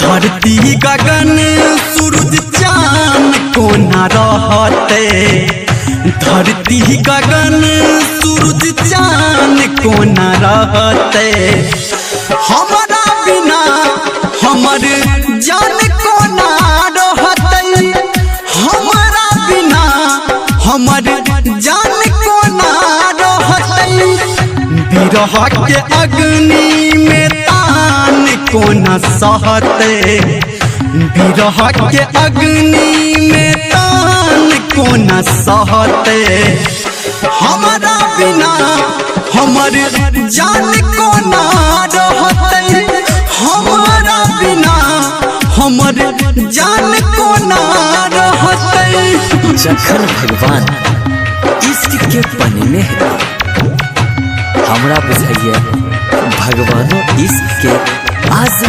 धरती गगन सूरज चांद कोना रहते, धरती गगन सूरज चांद कोना रहते। हमरा बिना हमर जान कोना रहते, हमरा बिना हमर जान कोना रहते। विरह के अग्नि में तान कोना सहते, विरह के अग्नि में तान कोना सहते। हमरा बिना हमर जान कोना रहते, हमरा बिना हमर जान कोना रहते। जखन भगवान इश्क के बनेने हेतै, हमरा बुझाइए भगवानो इश्क के आजम